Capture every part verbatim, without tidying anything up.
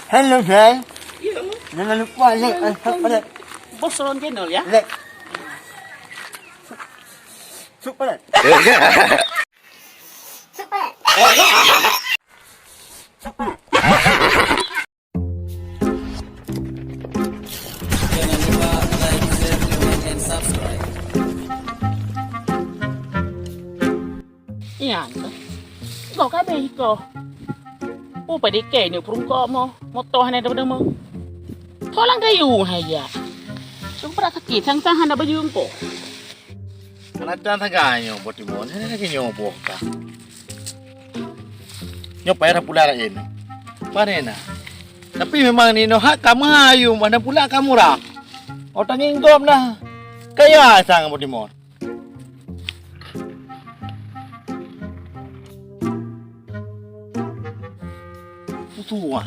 Halo, guys. Iya. Jangan lupa like dan subscribe. Bos Ron Channel, ya. Like. Subscribe. Subscribe. Subscribe. Jangan lupa like, share, comment, and subscribe. Nyan, kok ka habéh ikoh. Oh, padé kèe nyoe peurungkok mo, moto hana deuh-deuh mo. Tho lam kayu hai jak. Cuma brat sakét, sang-sang hana bajeueng ko. Hana tan sagai nyoe, Bos Timon. Hana lagèe nyoe boh ka. Nyoe payah pula laén. Pane na? Tapi memang ninoe hat ka meuhai ayum, hana pula ka murah. Oh, tangieng gob na. Kaya sang Bos Timon. Usuah.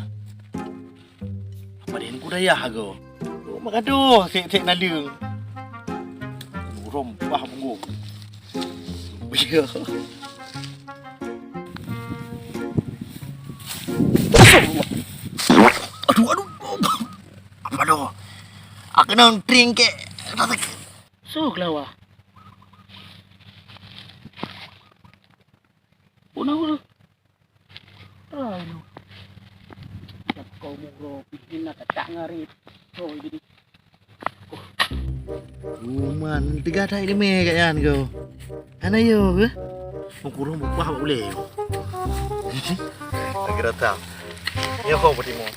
Apa dia ni budaya go? Mak gadoh sek-sek naleueng. Urom bah bungong. Iya. Aduh, aduh. Apa doh? Aku nang tring ke. Sok lawa. Punah udah. Aduh. Kau muro pidin nak tak ngarit. Oh, jadi. Ruman, teuga that ileumèe kat nyan keu. Hana yo keu? Meukurong bukah bak ulèe. Lagi rata. Yo ho beutimong.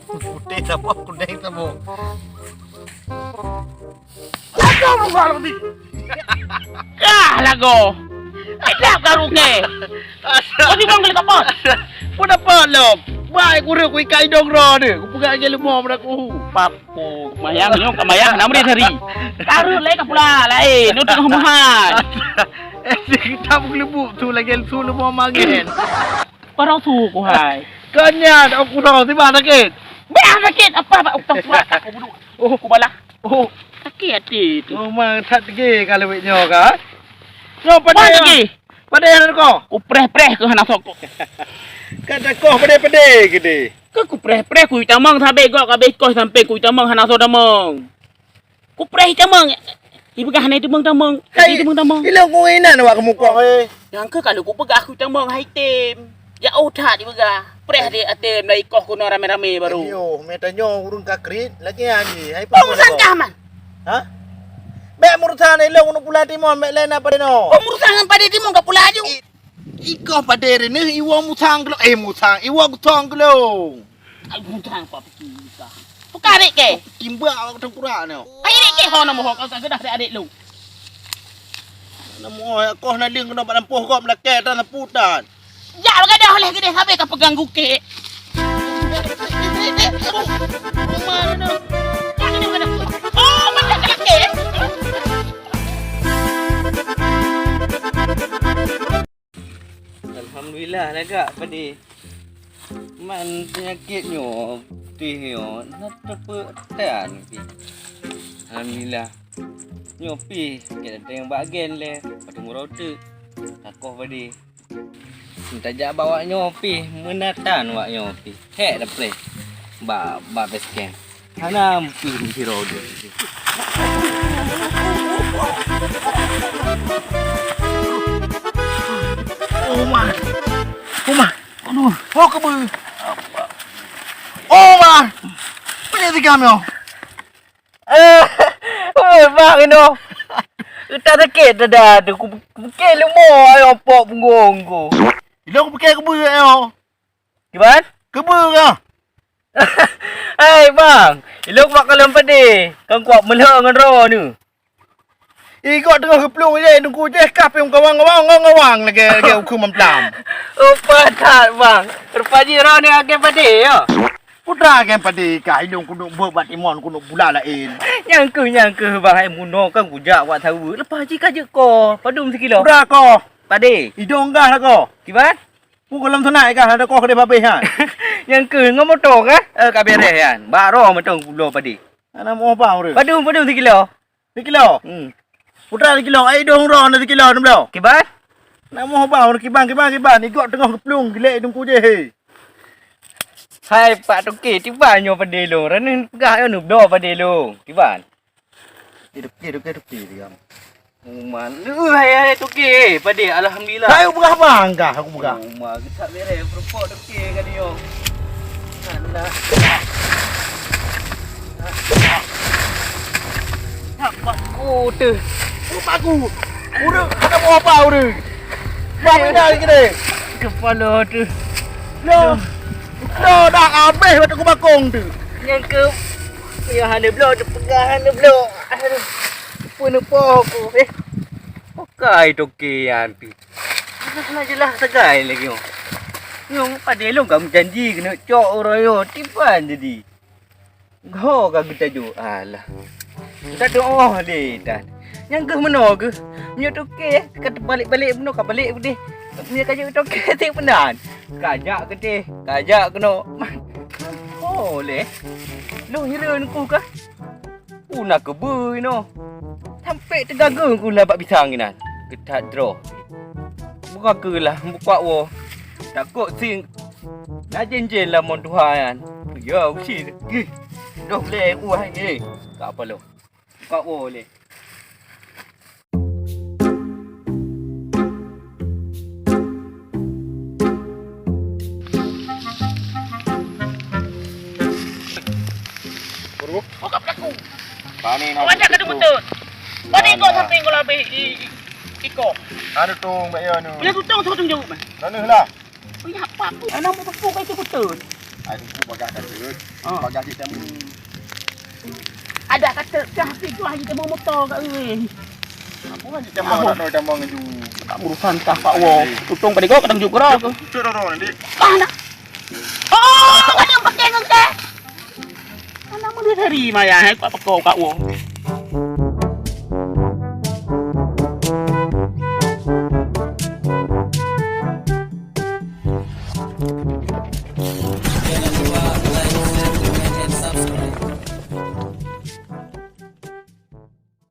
Putéh saboh, kunéng saboh. Astagfirullahalazim. Kah lagoe. Idap ka rukée. Kau timbang kali kapot. Pun dapat lom. Baik kureueng ku ikat idong droe deh. Ku peugah lagèe leumo beudak kuhu. Pap ku mayang nyoe ka mayang enam belas hari. Kareueng lé ka pula laén. Nyoe teungoh meuhan. Eh, kita meugelebuk tu lagèe su leumo mangen. Barang su ku hai. Kau nyan aku tahu tiba sakit. Bah sakit apa bak utang surat aku budu. Oh, ku balah. Oh, sakét até tu. Oh, mang that teuge ka lewat nyoe ka. Nyoe padé. Mang teuge. Padé hana ko. Ku preh-preh keu hana sokok. Ka dakoh padé-padé gede. Ke ku preh-preh ku tamong sabe gok ka bekoh sampai ku tamong hana so tamong. Ku preh tamong. Ipeugah hana tamong-tamong. Hai, tamong-tamong. Ilong ku inan awak kemukok. Nyang keu kalau ku peugah ku tamong hai tem. Ya oh that dipeugah. Preh di até meulai koh keunoe ramé-ramé baru. Ayo, meutanyoe ureueng ka kriet, lagèe nyan jih. Hai, oh, peue musangkah man. Ha? Bèk meurusan ilong keuneuk pula timon, bèk lé na padé nyoe. Oh, meurusan ngon padé timon ka pula aju. I, ikoh padé reuneuh iwoe musang keulo, eh, musang, iwoe gutong keulo. Ai, musang apa piki ka? Bukan adik ke? Kimbak awak tengkurak nyoe. Ai, adik ke ho nama ho kau tak kedah adik lu. Nama ho koh nadeng keunoe bak lampoh gob lakèe tan saputan. Jak bagadoh leh keudeh sabe ka peuganggu kek. Oh, macam kek. Alhamdulillah lagak padé. Man peunyakét nyoe, pih nyoe na teupeu tan pih. Alhamdulillah. Nyoe pih sakét até nyang bak gen lé, padum uroe teuk. Takoh padé. Tajak bak wak nyoe pih, meunatan wak nyoe pih. Hék dapréh bak, bak base camp. Hana pih sidroe dua. Oma. Oma. Aduh. Ho keubeu. Oma. Peue nyang tigam nyoe? Eh, oi, bang inoe. Utak sakét dada tu. Ku, ku bukét leumo ayong pok punggong ku. Ilong ku bukét keubeu ayong. Kiban? Keubeu ka. Hai, bang. Ilong ku bak kalon padé. Kan kuat meulhö ngon droe ni. Igoe teungoh geuplueng ilèe Teungku Jéh kah pih meukawan-kawan ngon ngawang lagèe, lagèe ukeue mamplam. Oh, pakat, bang. Rupa jih droeneuh agen padé, ya? Putra agen padé kah, ilong keuneuk beuet bak timon keuneuk bula laén. Nyang keuh, nyang keuh, bang. Hai, munoe kan kujak wak saweue. Leupah jih ka jeuet koh. Padum sikilo? Putra koh. Padé. Idong gah lah koh. Kiban? Ku gohlom sunat kah, ada koh keudeh babeh nyan. Nyang keuh, ngon moto kah? Eh, ka bereh nyan. Bak roh mantong pulo padé. Anak moh bang ureueng. Padum, padum sikilo? Sikilo? Hmm. Putra sikilo, ai dong droe na sikilo, nem lo. Kiban? Nak moh bang, ureueng kiban, kiban, kiban. Igoe teungoh geuplueng, gilek Teungku Jéh, he. Hai Pak Toke, tiban nyoe padé lôn. Raneuk peugah nyoe neubloe padé lôn. Tiban. Toke, toke, toke, toke, diam. Uma, hai, hai, Toke, padé, alhamdulillah. Hai, aku peugah bang, kah, aku peugah. Uma, geutak bereh, peurumpok Toke ka nyoe. Alah. Tak paku teuh. Aku paku. Ureueng, ada mau apa ureueng? Bang, pindah lagi deh. Kepala teuh. Lo. Lo, dah habéh batu kubakong tu. Nyang ke, ya, hana bloe, teupeugah hana bloe. Aduh. Pun apa aku, eh? Pakai Toke nyan pi. Nah, jeulaih sagai lagi nyoe. Nyoe padé lôn ka meujanji keuneuk cok uroe nyoe, tiban jadi. Ho ka geutajok, alah. Geutajok oh lé tan. Nyang geuh meunoe geuh. Meunyoe Toke ka teubalek-balek meunoe ka balek udeh. Meunyoe ka jeuet Toke teuh meunan. Ka jak keudeh, ka jak keunoe. Oh lé. Lôn hireuen ku kah? Una keubeue inoe. Sampai teugageue ku lam bak pisang inan. Geutat droe. Buka keulah, buka woe. Takot sing na jen-jen lamon tuha nyan. Ya, usi. Gih. Doh lé uah ni. Ka apa lo? Buka woe lé. Buru. Buka pelaku. Pani nak. Banyak kata betul. Pani kau sampai kau habis i, i, iko. Ada tong, Mbak Yon. Punya tutong suruh tunjuk, Bang. Mana lah? Punya apa pun. Anak mau tepuk itu betul. Ai, tepuk bagah kata. Ah. Bagah kita. Ada kata kah tu hari temu motor kat ni. Apa ni tembang nak tahu tembang tu? Tak urusan kah Pak Wo. Tutong pada kau kadang juga kau. Cuk dah nanti. Ah, nak. Oh, ada yang pakai dengan kau. Anak muda dari maya, eh, Pak Peko, Pak Wo.